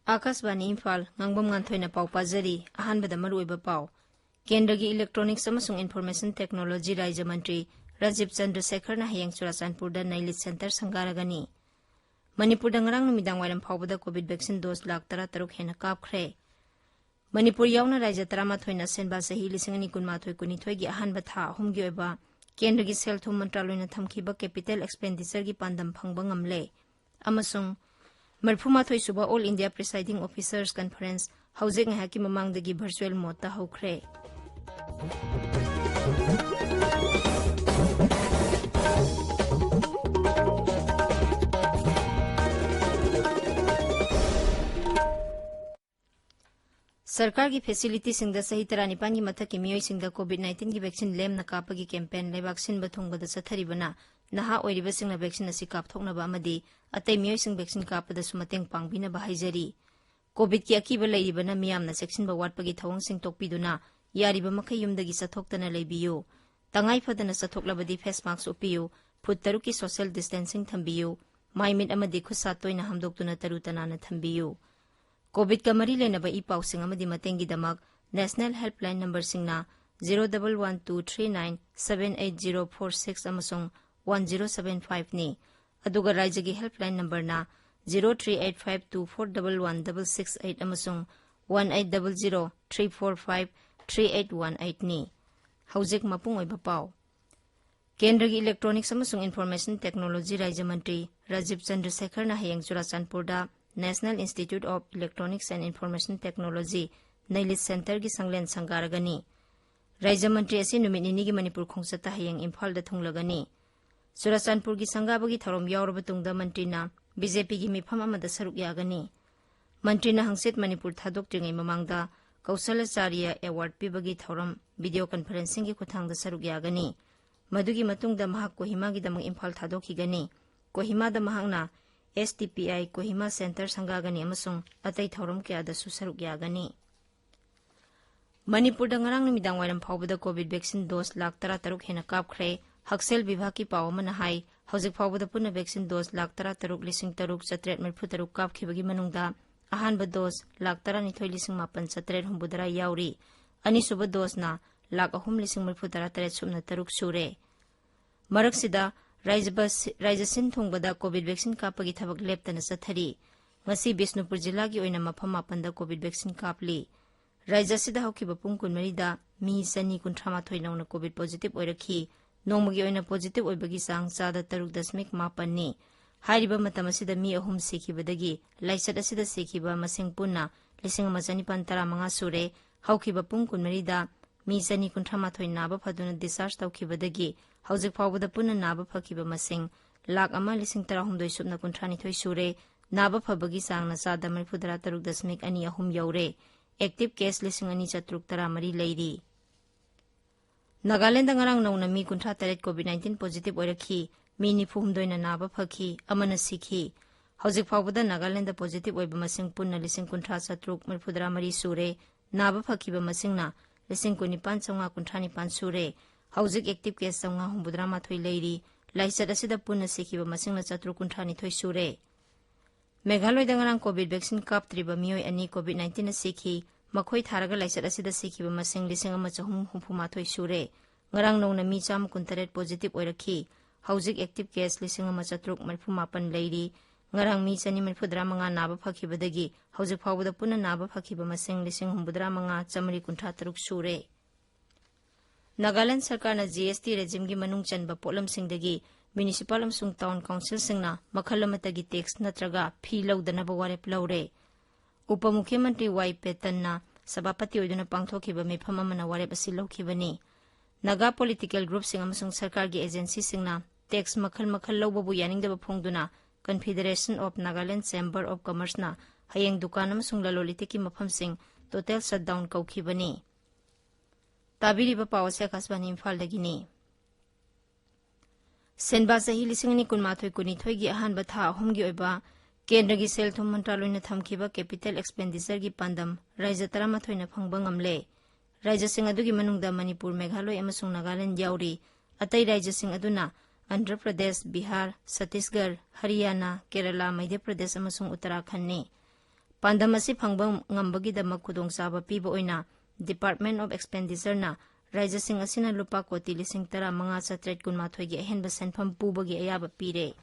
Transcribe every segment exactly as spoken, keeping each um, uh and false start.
ꯑꯥꯀꯥꯁꯕꯥꯅꯤ ꯏꯝꯐꯥꯜ, ꯉꯥꯡꯕꯝ ꯉꯥꯟꯊꯣꯏꯅ ꯄꯥꯎ ꯄꯥꯖꯔꯤ꯫ ꯑꯍꯥꯟꯕꯗ ꯃꯔꯨꯑꯣꯏꯕ ꯄꯥꯎ꯫ ꯀꯦꯟꯗ꯭ꯔꯒꯤ Electronics ꯑꯃꯁꯨꯡ Information Technology ꯔꯥꯖ꯭ꯌ ꯃꯟꯇ꯭ꯔꯤ ꯔꯥꯖꯤꯕ ꯆꯟꯗ꯭ꯔ ꯁꯦꯈꯔꯅ ꯍꯌꯦꯡ ꯆꯨꯔꯥꯆꯥꯟꯄꯨꯔꯗ ꯅꯩꯂꯤꯠ ꯁꯦꯟꯇꯔ ꯁꯪꯒꯥꯔꯒꯅꯤ꯫ ꯃꯅꯤꯄꯨꯔꯗ ꯉꯔꯥꯡ ꯅꯨꯃꯤꯗꯥꯡ ꯋꯥꯏꯔꯝ ꯐꯥꯎꯕꯗ ꯀꯣꯚꯤꯗ ꯚꯦꯛꯁꯤꯟ ꯗꯣꯁ ꯂꯥꯈ ꯇꯔꯥ ꯇꯔꯨꯛ ꯍꯦꯟꯅ ꯀꯥꯞꯈ꯭ꯔꯦ꯫ ꯃꯅꯤꯄꯨꯔ ꯌꯥꯎꯅ ꯔꯥꯖ꯭ꯌ ꯇꯔꯥꯃꯥꯊꯣꯏꯅ ꯁꯦꯟꯕꯥ ꯆꯍꯤ ꯂꯤꯁꯤꯡ ꯑꯅꯤ ꯀꯨꯟꯃꯥꯊꯣꯏ ꯀꯨꯟꯅꯤꯊꯣꯏꯒꯤ ꯑꯍꯥꯟꯕ ꯊꯥ ꯑꯍꯨꯝꯒꯤ ꯑꯣꯏꯕ ꯀꯦꯟꯗ꯭ꯔꯒꯤ ꯁꯦꯜ ꯊꯨꯝ ꯃꯟꯇ꯭ꯔꯥꯂꯣꯏꯅ ꯊꯝꯈꯤꯕ capital expenditure ꯒꯤ ꯄꯥꯟꯗꯝ ꯐꯪꯕ ꯉꯝꯂꯦ꯫ ꯑꯃꯁꯨꯡ ꯃꯔꯤꯐꯨꯃꯥꯊꯣꯏ ꯁꯨꯕ All India Presiding Officers Conference ꯍꯧꯖꯤꯛ ꯉꯥꯏꯍꯥꯛꯀꯤ ꯃꯃꯥꯡꯗꯒꯤ virtual mode ꯇ ꯍꯧꯈ꯭ꯔꯦ꯫ ꯁꯔꯀꯥꯔꯒꯤ facility ꯁꯤꯡꯗ ꯆꯍꯤ ꯇꯔꯥꯅꯤꯄꯥꯟꯒꯤ ꯃꯊꯛꯀꯤ ꯃꯤꯑꯣꯏꯁꯤꯡꯗ ꯀꯣꯚꯤꯗ ꯅꯥꯏꯟꯇꯤꯟꯒꯤ ꯚꯦꯛꯁꯤꯟ ꯂꯦꯝꯅ ꯀꯥꯞꯄꯒꯤ campaign ꯂꯩꯕꯥꯛ ꯁꯤꯟꯕ ꯊꯨꯡꯕꯗ ꯆꯠꯊꯔꯤꯕꯅ ꯅꯍꯥ ꯑꯣꯏꯔꯤꯕꯁꯤꯡꯅ ꯚꯦꯛꯁꯤꯟ ꯑꯁꯤ ꯀꯥꯞꯊꯣꯛꯅꯕ ꯑꯃꯗꯤ ꯑꯇꯩ ꯃꯤꯑꯣꯏꯁꯤꯡ ꯚꯦꯛꯁꯤꯟ ꯀꯥꯞꯄꯗꯁꯨ ꯃꯇꯦꯡ ꯄꯥꯡꯕꯤꯅꯕ ꯍꯥꯏꯖꯔꯤ꯫ ꯀꯣꯚꯤꯗꯀꯤ ꯑꯀꯤꯕ ꯂꯩꯔꯤꯕꯅ ꯃꯤꯌꯥꯝꯅ ꯆꯦꯛꯁꯤꯟꯕ ꯋꯥꯠꯄꯒꯤ ꯊꯧꯑꯣꯡꯁꯤꯡ ꯇꯣꯛꯄꯤꯗꯨꯅ ꯌꯥꯔꯤꯕ ꯃꯈꯩ ꯌꯨꯝꯗꯒꯤ ꯆꯠꯊꯣꯛꯇꯅ ꯂꯩꯕꯤꯌꯨ꯫ ꯇꯉꯥꯏ ꯐꯗꯅ ꯆꯠꯊꯣꯛꯂꯕꯗꯤ face mask ꯎꯞꯄꯤꯌꯨ, ꯐꯨꯠ ꯇꯔꯨꯛꯀꯤ social distancing ꯊꯝꯕꯤꯌꯨ, ꯃꯥꯏ ꯃꯤꯠ ꯑꯃꯗꯤ ꯈꯨꯠ ꯁꯥ ꯇꯣꯏꯅ ꯍꯥꯝꯗꯣꯛꯇꯨꯅ ꯇꯔꯨ ꯇꯅꯥꯟꯅ ꯊꯝꯕꯤꯌꯨ꯫ ꯀꯣꯚꯤꯗꯀ ꯃꯔꯤ ꯂꯩꯅꯕ ꯏ ꯄꯥꯎꯁꯤꯡ ꯑꯃꯗꯤ ꯃꯇꯦꯡꯒꯤꯗꯃꯛ National Helpline number ꯁꯤꯡꯅ zero double one two three nine seven eight zero four six ꯑꯃꯁꯨꯡ one zero seven five ꯅꯤ꯫ ꯑꯗꯨꯒ ꯔꯥꯏꯖ꯭ꯌꯒꯤ helpline number ꯅ zero three eight five two four double one double six eight ꯑꯃꯁꯨꯡ one eight double zero three four five three eight one eight ꯅꯤ꯫ ꯍꯧꯖꯤꯛ ꯃꯄꯨꯡ ꯑꯣꯏꯕ ꯄꯥꯎ꯫ ꯀꯦꯟꯗ꯭ꯔꯒꯤ Electronics ꯑꯃꯁꯨꯡ Information Technology ꯔꯥꯖ꯭ꯌ ꯃꯟꯇ꯭ꯔꯤ ꯔꯥꯖꯤꯕ ꯆꯟꯗ꯭ꯔ ꯁꯦꯈꯔꯅ ꯍꯌꯦꯡ ꯆꯨꯔꯥꯆꯥꯟꯄꯨꯔꯗ National Institute of Electronics and Information Technology ꯅꯩꯂꯤꯠ ꯁꯦꯟꯇꯔꯒꯤ ꯁꯪꯂꯦꯟ ꯁꯪꯒꯥꯔꯒꯅꯤ꯫ ꯔꯥꯖ꯭ꯌ ꯃꯟꯇ꯭ꯔꯤ ꯑꯁꯤ ꯅꯨꯃꯤꯠ ꯅꯤꯅꯤꯒꯤ ꯃꯅꯤꯄꯨꯔ ꯈꯣꯡꯆꯠꯇ ꯍꯌꯦꯡ ꯏꯝꯐꯥꯜꯗ ꯊꯨꯡꯂꯒꯅꯤ꯫ ꯆꯨꯔꯥꯆꯥꯟꯄꯨꯔꯒꯤ ꯁꯪꯒꯥꯕꯒꯤ ꯊꯧꯔꯝ ꯌꯥꯎꯔꯕ ꯇꯨꯡꯗ ꯃꯟꯇ꯭ꯔꯤꯅ BJPꯒꯤ ꯃꯤꯐꯝ ꯑꯃꯗ ꯁꯔꯨꯛ ꯌꯥꯒꯅꯤ꯫ ꯃꯟꯇ꯭ꯔꯤꯅ ꯍꯪꯆꯤꯠ ꯃꯅꯤꯄꯨꯔ ꯊꯥꯗꯣꯛꯇ꯭ꯔꯤꯉꯩ ꯃꯃꯥꯡꯗ ꯀꯧꯁꯂꯆꯥꯔꯤꯌ award ꯄꯤꯕꯒꯤ ꯊꯧꯔꯝ video conferencingꯒꯤ ꯈꯨꯠꯊꯥꯡꯗ ꯁꯔꯨꯛ ꯌꯥꯒꯅꯤ꯫ ꯃꯗꯨꯒꯤ ꯃꯇꯨꯡꯗ ꯃꯍꯥꯛ ꯀꯣꯍꯤꯃꯥꯒꯤꯗꯃꯛ ꯏꯝꯐꯥꯜ ꯊꯥꯗꯣꯛꯈꯤꯒꯅꯤ꯫ ꯀꯣꯍꯤꯃꯥꯗ ꯃꯍꯥꯛꯅ STPI ꯀꯣꯍꯤꯃꯥ ꯁꯦꯟꯇꯔ ꯁꯪꯒꯥꯒꯅꯤ ꯑꯃꯁꯨꯡ ꯑꯇꯩ ꯊꯧꯔꯝ ꯀꯌꯥꯗꯁꯨ ꯁꯔꯨꯛ ꯌꯥꯒꯅꯤ꯫ ꯃꯅꯤꯄꯨꯔꯗ ꯉꯔꯥꯡ ꯅꯨꯃꯤꯗꯥꯡ ꯋꯥꯏꯔꯝ ꯐꯥꯎꯕꯗ ꯀꯣꯚꯤꯗ ꯚꯦꯛꯁꯤꯟ ꯗꯣꯁ ꯂꯥꯈ ꯇꯔꯥ ꯇꯔꯨꯛ ꯍꯦꯟꯅ ꯀꯥꯞꯈ꯭ꯔꯦ꯫ ꯍꯛꯁꯦꯜ ꯚꯤꯚꯥꯒꯀꯤ ꯄꯥꯎ ꯑꯃꯅ ꯍꯥꯏ, ꯍꯧꯖꯤꯛ ꯐꯥꯎꯕꯗ ꯄꯨꯟꯅ ꯚꯦꯛꯁꯤꯟ ꯗꯣꯁ ꯂꯥꯈ ꯇꯔꯥ ꯇꯔꯨꯛ ꯂꯤꯁꯤꯡ ꯇꯔꯨꯛ ꯆꯥꯇ꯭ꯔꯦꯠ ꯃꯔꯤꯐꯨ ꯇꯔꯨꯛ ꯀꯥꯞꯈꯤꯕꯒꯤ ꯃꯅꯨꯡꯗ ꯑꯍꯥꯟꯕ ꯗꯣꯁ ꯂꯥꯈ ꯇꯔꯥꯅꯤꯊꯣꯏ ꯂꯤꯁꯤꯡ ꯃꯥꯄꯟ ꯆꯥꯇꯔꯦꯠ ꯍꯨꯝꯐꯨꯇꯔꯥ ꯌꯥꯎꯔꯤ꯫ ꯑꯅꯤꯁꯨꯕ ꯗꯣꯁꯅ ꯂꯥꯈ ꯑꯍꯨꯝ ꯂꯤꯁꯤꯡ ꯃꯔꯤꯐꯨꯇꯔꯥ ꯇꯔꯦꯠ ꯁꯨꯞꯅ ꯇꯔꯨꯛ ꯁꯨꯔꯦ꯫ ꯃꯔꯛꯁꯤꯗ ꯔꯥꯏꯖ ꯕꯁ-, ꯔꯥꯏꯖ ꯁꯤꯟ ꯊꯨꯡꯕꯗ ꯀꯣꯚꯤꯗ ꯚꯦꯛꯁꯤꯟ ꯀꯥꯞꯄꯒꯤ ꯊꯕꯛ ꯂꯦꯞꯇꯅ ꯆꯠꯊꯔꯤ꯫ ꯉꯁꯤ ꯕꯤꯁꯅꯨꯄꯨꯔ ꯖꯤꯂꯥꯒꯤ ꯑꯣꯏꯅ ꯃꯐꯝ ꯃꯥꯄꯟꯗ ꯀꯣꯚꯤꯗ ꯚꯦꯛꯁꯤꯟ ꯀꯥꯞꯂꯤ꯫ ꯔꯥꯏꯖ ꯑꯁꯤꯗ ꯍꯧꯈꯤꯕ ꯄꯨꯡ ꯀꯨꯟꯃꯔꯤꯗ ꯃꯤ ꯆꯅꯤ ꯀꯨꯟꯊ꯭ꯔꯥ ꯃꯥꯊꯣꯏ ꯅꯧꯅ ꯀꯣꯚꯤꯗ ꯄꯣꯖꯤꯇꯤꯚ ꯑꯣꯏꯔꯛꯈꯤ꯫ ꯅꯣꯡꯃꯒꯤ ꯑꯣꯏꯅ ꯄꯣꯖꯤꯇꯤꯚ ꯑꯣꯏꯕꯒꯤ ꯆꯥꯡ ꯆꯥꯗ ꯇꯔꯨꯛ ꯗꯁꯃꯤꯛ ꯃꯥꯄꯟꯅꯤ꯫ ꯍꯥꯏꯔꯤꯕ ꯃꯇꯝ ꯑꯁꯤꯗ ꯃꯤ ꯑꯍꯨꯝ ꯁꯤꯈꯤꯕꯗꯒꯤ ꯂꯥꯏꯆꯠ ꯑꯁꯤꯗ ꯁꯤꯈꯤꯕ ꯃꯁꯤꯡ ꯄꯨꯟꯅ ꯂꯤꯁꯤꯡ ꯑꯃ ꯆꯅꯤꯄꯥꯟ ꯇꯔꯥꯃꯉꯥ ꯁꯨꯔꯦ꯫ ꯍꯧꯈꯤꯕ ꯄꯨꯡ ꯀꯨꯟꯃꯔꯤꯗ ꯃꯤ ꯆꯅꯤ ꯀꯨꯟꯊ꯭ꯔꯥ ꯃꯥꯊꯣꯏ ꯅꯥꯕ ꯐꯗꯨꯅ discharge ꯇꯧꯈꯤꯕꯗꯒꯤ ꯍꯧꯖꯤꯛ ꯐꯥꯎꯕꯗ ꯄꯨꯟꯅ ꯅꯥꯕ ꯐꯈꯤꯕ ꯃꯁꯤꯡ ꯂꯥꯈ ꯑꯃ ꯂꯤꯁꯤꯡ ꯇꯔꯥꯍꯨꯝꯗꯣꯏ ꯁꯨꯞꯅ ꯀꯨꯟꯊ꯭ꯔꯥ ꯅꯤꯊꯣꯏ ꯁꯨꯔꯦ꯫ ꯅꯥꯕ ꯐꯕꯒꯤ ꯆꯥꯡꯅ ꯆꯥꯗ ꯃꯔꯤꯐꯨꯇꯔꯥ ꯇꯔꯨꯛ ꯗꯁꯃꯤꯛ ꯑꯅꯤ ꯑꯍꯨꯝ ꯌꯧꯔꯦ꯫ ꯑꯦꯛꯇꯤꯚ ꯀꯦꯁ ꯂꯤꯁꯤꯡ ꯑꯅꯤ ꯆꯥꯇ꯭ꯔꯨꯛ ꯇꯔꯥꯃꯔꯤ ꯂꯩꯔꯤ꯫ ꯅꯥꯒꯥꯂꯦꯟꯗ ꯉꯔꯥꯡ ꯅꯧꯅ ꯃꯤ ꯀꯨꯟꯊ꯭ꯔꯥ ꯇꯔꯦꯠ ꯀꯣꯚꯤꯗ ꯅꯥꯏꯟꯇꯤꯟ ꯄꯣꯖꯤꯇꯤꯚ ꯑꯣꯏꯔꯛꯈꯤ꯫ ꯃꯤ ꯅꯤꯐꯨ ꯍꯨꯝꯗꯣꯏꯅ ꯅꯥꯕ ꯐꯈꯤ, ꯑꯃꯅ ꯁꯤꯈꯤ꯫ ꯍꯧꯖꯤꯛ ꯐꯥꯎꯕꯗ ꯅꯥꯒꯥꯂꯦꯟꯗ ꯄꯣꯖꯤꯇꯤꯚ ꯑꯣꯏꯕ ꯃꯁꯤꯡ ꯄꯨꯟꯅ ꯂꯤꯁꯤꯡ ꯀꯨꯟꯊ꯭ꯔꯥ ꯆꯥꯇ꯭ꯔꯨꯛ ꯃꯔꯤꯐꯨꯇꯔꯥ ꯃꯔꯤ ꯁꯨꯔꯦ꯫ ꯅꯥꯕ ꯐꯈꯤꯕ ꯃꯁꯤꯡꯅ ꯂꯤꯁꯤꯡ ꯀꯨꯟꯅꯤꯄꯥꯟ ꯆꯥꯝꯃꯉꯥ ꯀꯨꯟꯊ꯭ꯔꯥ ꯅꯤꯄꯥꯟ ꯁꯨꯔꯦ꯫ ꯍꯧꯖꯤꯛ ꯑꯦꯛꯇꯤꯚ ꯀꯦꯁ ꯆꯥꯝꯃꯉꯥ ꯍꯨꯝꯐꯨꯇꯔꯥ ꯃꯥꯊꯣꯏ ꯂꯩꯔꯤ꯫ ꯂꯥꯏꯆꯠ ꯑꯁꯤꯗ ꯄꯨꯟꯅ ꯁꯤꯈꯤꯕ ꯃꯁꯤꯡꯅ ꯆꯥꯇ꯭ꯔꯨꯛ ꯀꯨꯟꯊ꯭ꯔꯥ ꯅꯤꯊꯣꯏ ꯁꯨꯔꯦ꯫ ꯃꯦꯘꯥꯂꯣꯏꯗ ꯉꯔꯥꯡ ꯀꯣꯚꯤꯗ ꯚꯦꯛꯁꯤꯟ ꯀꯥꯞꯇ꯭ꯔꯤꯕ ꯃꯤꯑꯣꯏ ꯑꯅꯤ ꯀꯣꯚꯤꯗ ꯅꯥꯏꯟꯇꯤꯟꯅ ꯁꯤꯈꯤ꯫ ꯃꯈꯣꯏ ꯊꯥꯔꯒ ꯂꯥꯏꯆꯠ ꯑꯁꯤꯗ ꯁꯤꯈꯤꯕ ꯃꯁꯤꯡ ꯂꯤꯁꯤꯡ ꯑꯃ ꯆꯍꯨꯝ ꯍꯨꯝꯐꯨ ꯃꯥꯊꯣꯏ ꯁꯨꯔꯦ꯫ ꯉꯔꯥꯡ ꯅꯧꯅ ꯃꯤ ꯆꯥꯝꯃ ꯀꯨꯟꯇꯔꯦꯠ ꯄꯣꯖꯤꯇꯤꯚ ꯑꯣꯏꯔꯛꯈꯤ꯫ ꯍꯧꯖꯤꯛ ꯑꯦꯛꯇꯤꯚ ꯀꯦꯁ ꯂꯤꯁꯤꯡ ꯑꯃ ꯆꯥꯇ꯭ꯔꯨꯛ ꯃꯔꯤꯐꯨ ꯃꯥꯄꯟ ꯂꯩꯔꯤ꯫ ꯉꯔꯥꯡ ꯃꯤ ꯆꯅꯤ ꯃꯔꯤꯐꯨꯇꯔꯥ ꯃꯉꯥ ꯅꯥꯕ ꯐꯈꯤꯕꯗꯒꯤ ꯍꯧꯖꯤꯛ ꯐꯥꯎꯕꯗ ꯄꯨꯟꯅ ꯅꯥꯕ ꯐꯈꯤꯕ ꯃꯁꯤꯡ ꯂꯤꯁꯤꯡ ꯍꯨꯝꯐꯨꯇꯔꯥ ꯃꯉꯥ ꯆꯥꯃꯔꯤ ꯀꯨꯟꯊ꯭ꯔꯥ ꯇꯔꯨꯛ ꯁꯨꯔꯦ꯫ ꯅꯥꯒꯥꯂꯦꯟꯗ ꯁꯔꯀꯥꯔꯅ ꯖꯤ ꯑꯦꯁ ꯇꯤ ꯔꯦꯖꯤꯝꯒꯤ ꯃꯅꯨꯡ ꯆꯟꯕ ꯄꯣꯠꯂꯝꯁꯤꯡꯗꯒꯤ ꯃ꯭ꯌꯨꯅꯤꯁꯤꯄꯥꯜ ꯑꯃꯁꯨꯡ ꯇꯥꯎꯟ ꯀꯥꯎꯟꯁꯤꯜꯁꯤꯡꯅ ꯃꯈꯜ ꯑꯃꯠꯇꯒꯤ ꯇꯦꯛꯁ ꯅꯠꯇ꯭ꯔꯒ ꯐꯤ ꯂꯧꯗꯅꯕ ꯋꯥꯔꯦꯞ ꯂꯧꯔꯦ꯫ ꯎꯄ ꯃꯨꯈ꯭ꯌꯃꯟꯇ꯭ꯔꯤ ꯋꯥꯏ ꯄꯦꯇꯟꯅ ꯁꯚꯥꯄꯇꯤ ꯑꯣꯏꯗꯨꯅ ꯄꯥꯡꯊꯣꯛꯈꯤꯕ ꯃꯤꯐꯝ ꯑꯃꯅ ꯋꯥꯔꯦꯞ ꯑꯁꯤ ꯂꯧꯈꯤꯕꯅꯤ꯫ ꯅꯥꯒꯥ ꯄꯣꯂꯤꯇꯤꯀꯦꯜ ꯒ꯭ꯔꯨꯞꯁꯤꯡ ꯑꯃꯁꯨꯡ ꯁꯔꯀꯥꯔꯒꯤ ꯑꯦꯖꯦꯟꯁꯤꯁꯤꯡꯅ ꯇꯦꯛꯁ ꯃꯈꯜ ꯃꯈꯜ ꯂꯧꯕꯕꯨ ꯌꯥꯅꯤꯡꯗꯕ ꯐꯣꯡꯗꯨꯅ Confederation of Nagaland Chamber of Commerceꯅ ꯍꯌꯦꯡ ꯗꯨꯀꯥꯟ ꯑꯃꯁꯨꯡ ꯂꯂꯣꯟ ꯏꯇꯤꯛꯀꯤ ꯃꯐꯝꯁꯤꯡ total shutdown ꯀꯧꯈꯤꯕꯅꯤ꯫ ꯇꯥꯕꯤꯔꯤꯕ ꯄꯥꯎ ꯑꯁꯤ ꯑꯀꯥꯁꯕꯥꯅꯤ ꯏꯝꯐꯥꯜꯗꯒꯤꯅꯤ꯫ ꯁꯦꯟꯕꯥ ꯆꯍꯤ ꯂꯤꯁꯤꯡ ꯑꯅꯤ ꯀꯨꯟꯃꯥꯊꯣꯏ ꯀꯨꯟꯅꯤꯊꯣꯏꯒꯤ ꯑꯍꯥꯟꯕ ꯊꯥ ꯑꯍꯨꯝꯒꯤ ꯑꯣꯏꯕ ꯀꯦꯟꯗ꯭ꯔꯒꯤ ꯁꯦꯜ ꯊꯨꯝ ꯃꯟꯇ꯭ꯔꯥꯂꯣꯏꯅ ꯊꯝꯈꯤꯕ capital expenditure ꯒꯤ ꯄꯥꯟꯗꯝ ꯔꯥꯏꯖ꯭ꯌ ꯇꯔꯥꯃꯥꯊꯣꯏꯅ ꯐꯪꯕ ꯉꯝꯂꯦ꯫ ꯔꯥꯏꯖ꯭ꯌꯁꯤꯡ ꯑꯗꯨꯒꯤ ꯃꯅꯨꯡꯗ ꯃꯅꯤꯄꯨꯔ, ꯃꯦꯘꯥꯂꯣꯏ ꯑꯃꯁꯨꯡ ꯅꯥꯒꯥꯂꯦꯟꯗ ꯌꯥꯎꯔꯤ꯫ ꯑꯇꯩ ꯔꯥꯏꯖ꯭ꯌꯁꯤꯡ ꯑꯗꯨꯅ ꯑꯟꯙ꯭ꯔ ꯄ꯭ꯔꯗꯦꯁ, ꯕꯤꯍꯥꯔ, ꯁꯠꯇꯤꯁꯒꯔ, ꯍꯔꯤꯌꯥꯅꯥ, ꯀꯦꯔꯂꯥ, ꯃꯙ꯭ꯌ ꯄ꯭ꯔꯗꯦꯁ ꯑꯃꯁꯨꯡ ꯎꯠꯇꯔꯥꯈꯟꯗꯅꯤ꯫ ꯄꯥꯟꯗꯝ ꯑꯁꯤ ꯐꯪꯕ ꯉꯝꯕꯒꯤꯗꯃꯛ ꯈꯨꯗꯣꯡꯆꯥꯕ ꯄꯤꯕ ꯑꯣꯏꯅ Department of Expenditure-ꯅ ꯔꯥꯖ꯭ꯌꯁꯤꯡ ꯑꯁꯤꯅ ꯂꯨꯄꯥ ꯀꯣꯇꯤ ꯂꯤꯁꯤꯡ ꯇꯔꯥ ꯃꯉꯥ ꯆꯥꯇ꯭ꯔꯦꯠ ꯀꯨꯟꯃꯥꯊꯣꯏꯒꯤ ꯑꯍꯦꯟꯕ ꯁꯦꯟꯐꯝ ꯄꯨꯕꯒꯤ ꯑꯌꯥꯕ ꯄꯤꯔꯦ꯫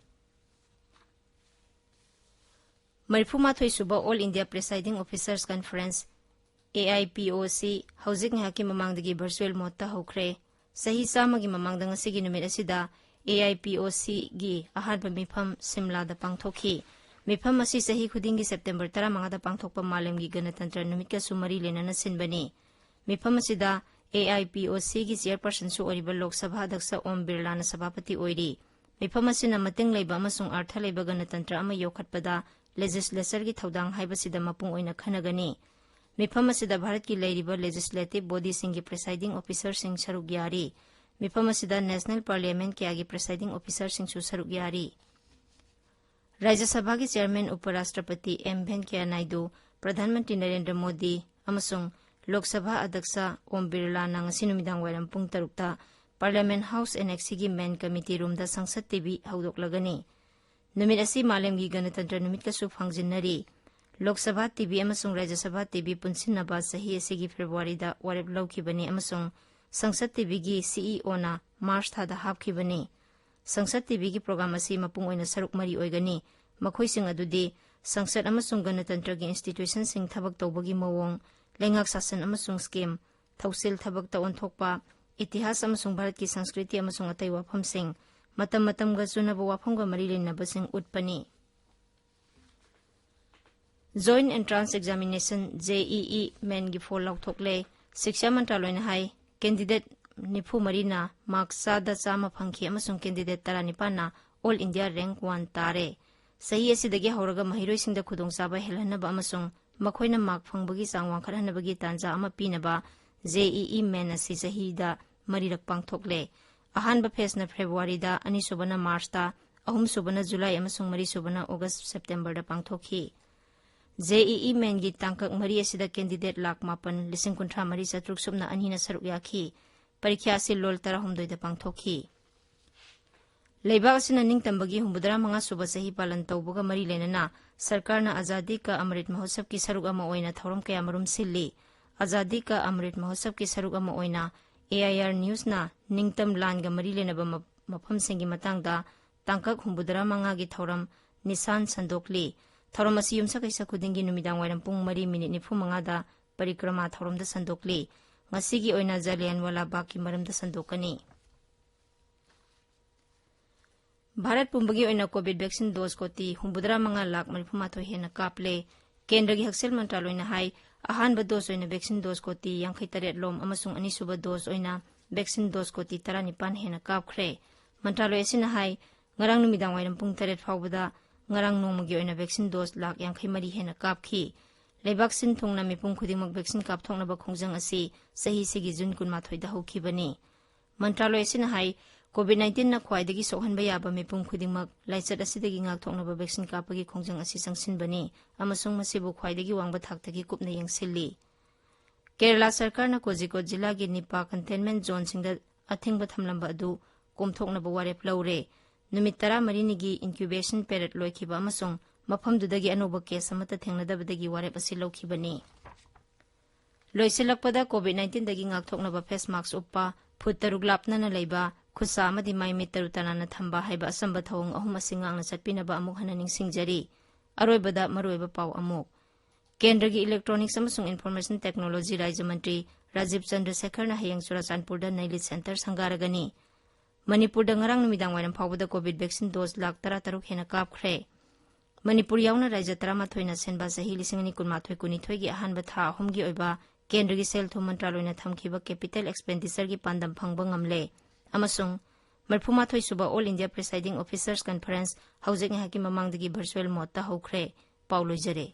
ꯃꯔꯤꯐꯨꯃꯥꯊꯣꯏ ꯁꯨꯕ All India Presiding Officers Conference, A I P O C, ꯍꯧꯖꯤꯛ ꯉꯥꯏꯍꯥꯛꯀꯤ ꯃꯃꯥꯡꯗꯒꯤ virtual mode-ꯇ ꯍꯧꯈ꯭ꯔꯦ꯫ ꯆꯍꯤ ꯆꯥꯝꯃꯒꯤ ꯃꯃꯥꯡꯗ ꯉꯁꯤꯒꯤ ꯅꯨꯃꯤꯠ ꯑꯁꯤꯗ A I P O C-ꯒꯤ ꯑꯍꯥꯟꯕ ꯃꯤꯐꯝ ꯁꯤꯝꯂꯥꯗ ꯄꯥꯡꯊꯣꯛꯈꯤ꯫ ꯃꯤꯐꯝ ꯑꯁꯤ ꯆꯍꯤ ꯈꯨꯗꯤꯡꯒꯤ September ꯇꯔꯥꯃꯉꯥꯗ ꯄꯥꯡꯊꯣꯛꯄ ꯃꯥꯂꯦꯝꯒꯤ ꯒꯅꯇꯟꯇ꯭ꯔ ꯅꯨꯃꯤꯠꯀꯁꯨ ꯃꯔꯤ ꯂꯩꯅꯅ ꯁꯤꯟꯕꯅꯤ꯫ ꯃꯤꯐꯝ ꯑꯁꯤꯗ A I P O C-ꯒꯤ chairperson-ꯁꯨ ꯑꯣꯏꯔꯤꯕ ꯂꯣꯛ ꯁꯚꯥ ꯑꯗ꯭ꯌꯛꯁ ꯑꯣꯝ ꯕꯤꯔꯂꯥꯅ ꯁꯚꯥꯄꯇꯤ ꯑꯣꯏꯔꯤ꯫ ꯃꯤꯐꯝ ꯑꯁꯤꯅ ꯃꯇꯤꯡ ꯂꯩꯕ ꯑꯃꯁꯨꯡ ꯑꯔꯊ ꯂꯩꯕ ꯒꯅꯇꯟꯇ꯭ꯔ ꯑꯃ ꯌꯣꯛꯈꯠꯄꯗ legislature-ꯒꯤ ꯊꯧꯗꯥꯡ ꯍꯥꯏꯕꯁꯤꯗ ꯃꯄꯨꯡ ꯑꯣꯏꯅ ꯈꯟꯅꯒꯅꯤ꯫ ꯃꯤꯐꯝ ꯑꯁꯤꯗ ꯚꯥꯔꯠꯀꯤ ꯂꯩꯔꯤꯕ legislative body-ꯁꯤꯡꯒꯤ presiding officer-ꯁꯤꯡ ꯁꯔꯨꯛ ꯌꯥꯔꯤ꯫ ꯃꯤꯐꯝ ꯑꯁꯤꯗ national parliament ꯀꯌꯥꯒꯤ presiding officer-ꯁꯤꯡꯁꯨ ꯁꯔꯨꯛ ꯌꯥꯔꯤ꯫ ꯔꯥꯖ꯭ꯌ ꯁꯚꯥꯒꯤ chairman ꯎꯄ ꯔꯥꯁꯇ꯭ꯔꯄꯇꯤ ꯑꯦꯝ ꯚꯦꯟꯀꯌꯥ ꯅꯥꯏꯗꯨ, ꯄ꯭ꯔꯙꯥꯟ ꯃꯟꯇ꯭ꯔꯤ ꯅꯔꯦꯟꯗ꯭ꯔ ꯃꯣꯗꯤ ꯑꯃꯁꯨꯡ ꯂꯣꯛ ꯁꯚꯥ ꯑꯗ꯭ꯌꯛꯁ ꯑꯣꯝ ꯕꯤꯔꯂꯥꯅ ꯉꯁꯤ ꯅꯨꯃꯤꯗꯥꯡ ꯋꯥꯏꯔꯝ ꯄꯨꯡ ꯇꯔꯨꯛꯇ Parliament House Annex-ꯁꯤꯒꯤ main committee room-ꯗ ꯁꯪꯁꯠ ꯇꯤ ꯚꯤ ꯍꯧꯗꯣꯛꯂꯒꯅꯤ꯫ ꯅꯨꯃꯤꯠ ꯑꯁꯤ ꯃꯥꯂꯦꯝꯒꯤ ꯒꯅꯇꯟꯇ꯭ꯔ ꯅꯨꯃꯤꯠꯀꯁꯨ ꯐꯪꯖꯤꯟꯅꯔꯤ꯫ ꯂꯣꯛ ꯁꯚꯥ ꯇꯤ ꯚꯤ ꯑꯃꯁꯨꯡ ꯔꯥꯖ꯭ꯌ ꯁꯚꯥ ꯇꯤ ꯚꯤ ꯄꯨꯟꯁꯤꯟꯅꯕ ꯆꯍꯤ ꯑꯁꯤꯒꯤ February-ꯗ ꯋꯥꯔꯦꯞ ꯂꯧꯈꯤꯕꯅꯤ ꯑꯃꯁꯨꯡ ꯁꯪꯁꯠ ꯇꯤ ꯚꯤ-ꯒꯤ C E O-ꯅ March ꯊꯥꯗ ꯍꯥꯞꯈꯤꯕꯅꯤ꯫ ꯁꯪꯁꯠ ꯇꯤ ꯚꯤ-ꯒꯤ program ꯑꯁꯤ ꯃꯄꯨꯡ ꯑꯣꯏꯅ ꯁꯔꯨꯛ ꯃꯔꯤ ꯑꯣꯏꯒꯅꯤ꯫ ꯃꯈꯣꯏꯁꯤꯡ ꯑꯗꯨꯗꯤ ꯁꯪꯁꯠ ꯑꯃꯁꯨꯡ ꯒꯅꯇꯟꯇ꯭ꯔꯒꯤ institution-ꯁꯤꯡ ꯊꯕꯛ ꯇꯧꯕꯒꯤ ꯃꯑꯣꯡ, ꯂꯩꯉꯥꯛ ꯁꯥꯁꯟ ꯑꯃꯁꯨꯡ scheme, ꯊꯧꯁꯤꯜ ꯊꯕꯛꯇ ꯑꯣꯟꯊꯣꯛꯄ, ꯏꯇꯤꯍꯥꯁ ꯑꯃꯁꯨꯡ ꯚꯥꯔꯠꯀꯤ ꯁꯪꯁꯀ꯭ꯔꯤꯇꯤ ꯑꯃꯁꯨꯡ ꯑꯇꯩ ꯋꯥꯐꯝꯁꯤꯡ, ꯃꯇꯝ ꯃꯇꯝꯒ ꯆꯨꯅꯕ ꯋꯥꯐꯝꯒ ꯃꯔꯤ ꯂꯩꯅꯕꯁꯤꯡ ꯎꯠꯄꯅꯤ꯫ Joint Entrance Examination, J E E Main-ꯒꯤ ꯐꯣꯜ ꯂꯥꯎꯊꯣꯛꯂꯦ꯫ ꯁꯤꯛꯁꯥ ꯃꯟꯇ꯭ꯔꯥꯂꯣꯏꯅ ꯍꯥꯏ, candidate ꯅꯤꯐꯨ ꯃꯔꯤꯅ mark ꯆꯥꯗ ꯆꯥꯝꯃ ꯐꯪꯈꯤ ꯑꯃꯁꯨꯡ candidate ꯇꯔꯥꯅꯤꯄꯥꯟꯅ All India Rank One ꯇꯥꯔꯦ꯫ ꯆꯍꯤ ꯑꯁꯤꯗꯒꯤ ꯍꯧꯔꯒ ꯃꯍꯩꯔꯣꯏꯁꯤꯡꯗ ꯈꯨꯗꯣꯡꯆꯥꯕ ꯍꯦꯜꯍꯟꯅꯕ ꯑꯃꯁꯨꯡ ꯃꯈꯣꯏꯅ mark ꯐꯪꯕꯒꯤ ꯆꯥꯡ ꯋꯥꯡꯈꯠꯍꯟꯅꯕꯒꯤ ꯇꯥꯟꯖꯥ ꯑꯃ ꯄꯤꯅꯕ J E E Main ꯑꯁꯤ ꯆꯍꯤꯗ ꯃꯔꯤꯔꯛ ꯄꯥꯡꯊꯣꯛꯂꯦ꯫ ꯑꯍꯥꯟꯕ phase-ꯅ February-ꯗ, ꯑꯅꯤꯁꯨꯕꯅ March-ꯇ, ꯑꯍꯨꯝꯁꯨꯕꯅ July ꯑꯃꯁꯨꯡ ꯃꯔꯤꯁꯨꯕꯅ August September-ꯗ ꯄꯥꯡꯊꯣꯛꯈꯤ꯫ J E E Main-ꯒꯤ ꯇꯥꯡꯀꯛ ꯃꯔꯤ ꯑꯁꯤꯗ candidate ꯂꯥꯈ ꯃꯥꯄꯟ ꯂꯤꯁꯤꯡ ꯀꯨꯟꯊ꯭ꯔꯥ ꯃꯔꯤ ꯆꯥꯇ꯭ꯔꯨꯛ ꯁꯨꯞꯅ ꯑꯅꯤꯅ ꯁꯔꯨꯛ ꯌꯥꯈꯤ꯫ ꯄꯔꯤꯈ꯭ꯌꯥ ꯑꯁꯤ ꯂꯣꯜ ꯇꯔꯥꯍꯨꯝꯗꯣꯏꯗ ꯄꯥꯡꯊꯣꯛꯈꯤ꯫ ꯂꯩꯕꯥꯛ ꯑꯁꯤꯅ ꯅꯤꯡꯇꯝꯕꯒꯤ ꯍꯨꯝꯐꯨꯇꯔꯥ ꯃꯉꯥ ꯁꯨꯕ ꯆꯍꯤ ꯄꯥꯂꯟ ꯇꯧꯕꯒ ꯃꯔꯤ ꯂꯩꯅꯅ ꯁꯔꯀꯥꯔꯅ ꯑꯖꯥꯗꯤ ꯀꯥ ꯑꯃ꯭ꯔꯤꯠ ꯃꯍꯣꯠꯁꯕꯀꯤ ꯁꯔꯨꯛ ꯑꯃ ꯑꯣꯏꯅ ꯊꯧꯔꯝ ꯀꯌꯥꯃꯔꯨꯝ ꯁꯤꯜꯂꯤ꯫ ꯑꯖꯥꯗꯤ ꯀꯥ ꯑꯃ꯭ꯔꯤꯠ ꯃꯍꯣꯠꯁꯕꯀꯤ ꯁꯔꯨꯛ ꯑꯃ ꯑꯣꯏꯅ AIR Newsꯅ ꯅꯤꯡꯇꯝ ꯂꯥꯟꯒ ꯃꯔꯤ ꯂꯩꯅꯕ ꯃ-, ꯃꯐꯝꯁꯤꯡꯒꯤ ꯃꯇꯥꯡꯗ ꯇꯥꯡꯀꯛ ꯍꯨꯝꯐꯨꯇꯔꯥ ꯃꯉꯥꯒꯤ ꯊꯧꯔꯝ ꯅꯤꯁꯥꯟ ꯁꯟꯗꯣꯛꯂꯤ꯫ ꯊꯧꯔꯝ ꯑꯁꯤ ꯌꯨꯝꯁꯀꯩꯁ ꯈꯨꯗꯤꯡꯒꯤ ꯅꯨꯃꯤꯗꯥꯡ ꯋꯥꯏꯔꯝ ꯄꯨꯡ ꯃꯔꯤ ꯃꯤꯅꯤꯠ ꯅꯤꯐꯨ ꯃꯉꯥꯗ ꯄꯔꯤꯀ꯭ꯔꯃꯥ ꯊꯧꯔꯝꯗ ꯁꯟꯗꯣꯛꯂꯤ꯫ ꯉꯁꯤꯒꯤ ꯑꯣꯏꯅ ꯖꯥꯂꯤꯌꯥꯟꯋꯥꯂꯥ ꯕꯥꯒꯀꯤ ꯃꯔꯝꯗ ꯁꯟꯗꯣꯛꯀꯅꯤ꯫ ꯚꯥꯔꯠ ꯄꯨꯝꯕꯒꯤ ꯑꯣꯏꯅ COVID vaccine dose ꯀꯣꯇꯤ ꯍꯨꯝꯐꯨꯇꯔꯥ ꯃꯉꯥ ꯂꯥꯈ ꯃꯔꯤꯐꯨ ꯃꯥꯊꯣꯏ ꯍꯦꯟꯅ ꯀꯥꯞꯂꯦ꯫ ꯀꯦꯟꯗ꯭ꯔꯒꯤ ꯍꯛꯁꯦꯜ ꯃꯟꯇ꯭ꯔꯥꯂꯣꯏꯅ ꯍꯥꯏ, ꯑꯍꯥꯟꯕ dose ꯑꯣꯏꯅ vaccine dose ꯀꯣꯇꯤ ꯌꯥꯡꯈꯩ ꯇꯔꯦꯠ ꯂꯣꯝ ꯑꯃꯁꯨꯡ ꯑꯅꯤꯁꯨꯕ dose ꯑꯣꯏꯅ vaccine dose ꯀꯣꯇꯤ ꯇꯔꯥꯅꯤꯄꯥꯟ ꯍꯦꯟꯅ ꯀꯥꯞꯈ꯭ꯔꯦ꯫ ꯃꯟꯇ꯭ꯔꯥꯂꯣꯏ ꯑꯁꯤꯅ ꯍꯥꯏ, ꯉꯔꯥꯡ ꯅꯨꯃꯤꯗꯥꯡ ꯋꯥꯏꯔꯝ ꯄꯨꯡ ꯇꯔꯦꯠ ꯐꯥꯎꯕꯗ ꯉꯔꯥꯡ ꯅꯣꯡꯃꯒꯤ ꯑꯣꯏꯅ vaccine dose ꯂꯥꯈ ꯌꯥꯡꯈꯩ ꯃꯔꯤ ꯍꯦꯟꯅ ꯀꯥꯞꯈꯤ꯫ ꯂꯩꯕꯥꯛ ꯁꯤꯟ ꯊꯨꯡꯅ ꯃꯤꯄꯨꯝ ꯈꯨꯗꯤꯡꯃꯛ vaccine ꯀꯥꯞꯊꯣꯛꯅꯕ ꯈꯣꯡꯖꯪ ꯑꯁꯤ ꯆꯍꯤꯁꯤꯒꯤ ꯖꯨꯟ ꯀꯨꯟꯃꯥꯊꯣꯏꯗ ꯍꯧꯈꯤꯕꯅꯤ꯫ ꯃꯟꯇ꯭ꯔꯥꯂꯣꯏ ꯑꯁꯤꯅ ꯍꯥꯏ, COVID nineteenꯅ ꯈ꯭ꯋꯥꯏꯗꯒꯤ ꯁꯣꯛꯍꯟꯕ ꯌꯥꯕ ꯃꯤꯄꯨꯝ ꯈꯨꯗꯤꯡꯃꯛ ꯂꯥꯏꯆꯠ ꯑꯁꯤꯗꯒꯤ ꯉꯥꯛꯊꯣꯛꯅꯕ vaccine ꯀꯥꯞꯄꯒꯤ ꯈꯣꯡꯖꯪ ꯑꯁꯤ ꯆꯪꯁꯤꯟꯕꯅꯤ ꯑꯃꯁꯨꯡ ꯃꯁꯤꯕꯨ ꯈ꯭ꯋꯥꯏꯗꯒꯤ ꯋꯥꯡꯕ ꯊꯥꯛꯇꯒꯤ ꯀꯨꯞꯅ ꯌꯦꯡꯁꯤꯜꯂꯤ꯫ ꯀꯦꯔꯂꯥ ꯁꯔꯀꯥꯔꯅ ꯀꯣꯖꯤꯀꯣꯗ ꯖꯤꯂꯥꯒꯤ ꯅꯤꯄꯥ containment zoneꯁꯤꯡꯗ ꯑꯊꯤꯡꯕ ꯊꯝꯂꯝꯕ ꯑꯗꯨ ꯀꯣꯝꯊꯣꯛꯅꯕ ꯋꯥꯔꯦꯞ ꯂꯧꯔꯦ꯫ ꯅꯨꯃꯤꯠ ꯇꯔꯥꯃꯔꯤꯅꯤꯒꯤ incubation period ꯂꯣꯏꯈꯤꯕ ꯑꯃꯁꯨꯡ ꯃꯐꯝꯗꯨꯗꯒꯤ ꯑꯅꯧꯕ case ꯑꯃꯠꯇ ꯊꯦꯡꯅꯗꯕꯗꯒꯤ ꯋꯥꯔꯦꯞ ꯑꯁꯤ ꯂꯧꯈꯤꯕꯅꯤ꯫ ꯂꯣꯏꯁꯤꯜꯂꯛꯄꯗ, COVID nineteenꯗꯒꯤ ꯉꯥꯛꯊꯣꯛꯅꯕ face mask ꯎꯞꯄ, ꯐꯨꯠ ꯇꯔꯨꯛ ꯂꯥꯞꯅꯅ ꯂꯩꯕ, ꯈꯨꯠꯁꯥ ꯑꯃꯗꯤ ꯃꯥꯏ ꯃꯤꯠ ꯇꯔꯨ ꯇꯅꯥꯟꯅ ꯊꯝꯕ ꯍꯥꯏꯕ ꯑꯆꯝꯕ ꯊꯧꯑꯣꯡ ꯑꯍꯨꯝ ꯑꯁꯤ ꯉꯥꯛꯅ ꯆꯠꯄꯤꯅꯕ ꯑꯃꯨꯛ ꯍꯟꯅ ꯅꯤꯡꯁꯤꯡꯖꯔꯤ꯫ ꯑꯔꯣꯏꯕꯗ ꯃꯔꯨꯑꯣꯏꯕ ꯄꯥꯎ ꯑꯃꯨꯛ꯫ ꯀꯦꯟꯗ꯭ꯔꯒꯤ Electronics ꯑꯃꯁꯨꯡ Information Technology ꯔꯥꯖ꯭ꯌ ꯃꯟꯇ꯭ꯔꯤ ꯔꯥꯖꯤꯕ ꯆꯟꯗ꯭ꯔꯁꯦꯈꯔꯅ ꯍꯌꯦꯡ ꯆꯨꯔꯥꯆꯥꯟꯄꯨꯔꯗ ꯅꯩꯂꯤꯠ center ꯁꯪꯒꯥꯔꯒꯅꯤ꯫ ꯃꯅꯤꯄꯨꯔꯗ ꯉꯔꯥꯡ ꯅꯨꯃꯤꯗꯥꯡ ꯋꯥꯏꯔꯝ ꯐꯥꯎꯕꯗ COVID vaccine dose ꯂꯥꯈ ꯇꯔꯥꯇꯔꯨꯛ ꯍꯦꯟꯅ ꯀꯥꯞꯈ꯭ꯔꯦ꯫ ꯃꯅꯤꯄꯨꯔ ꯌꯥꯎꯅ ꯔꯥꯖ꯭ꯌ ꯇꯔꯥꯃꯥꯊꯣꯏꯅ ꯁꯦꯟꯕ ꯆꯍꯤ ꯂꯤꯁꯤꯡ ꯑꯅꯤ ꯀꯨꯟꯃꯥꯊꯣꯏ ꯀꯨꯟꯅꯤꯊꯣꯏꯒꯤ ꯑꯍꯥꯟꯕ ꯊꯥ ꯑꯍꯨꯝꯒꯤ ꯑꯣꯏꯕ ꯀꯦꯟꯗ꯭ꯔꯒꯤ ꯁꯦꯜ ꯊꯨꯝ ꯃꯟꯇ꯭ꯔꯥꯂꯣꯏꯅ ꯊꯝꯈꯤꯕ capital expenditure ꯒꯤ ꯄꯥꯟꯗꯝ ꯐꯪꯕ ꯉꯝꯂꯦ ꯑꯃꯁꯨꯡ ꯃꯔꯤꯐꯨꯃꯥꯊꯣꯏ ꯁꯨꯕ All India Presiding Officers Conference ꯍꯧꯖꯤꯛ ꯉꯥꯏꯍꯥꯛꯀꯤ ꯃꯃꯥꯡꯗꯒꯤ virtual mode ꯇ ꯍꯧꯈ꯭ꯔꯦ꯫ ꯄꯥꯎ ꯂꯣꯏꯖꯔꯦ꯫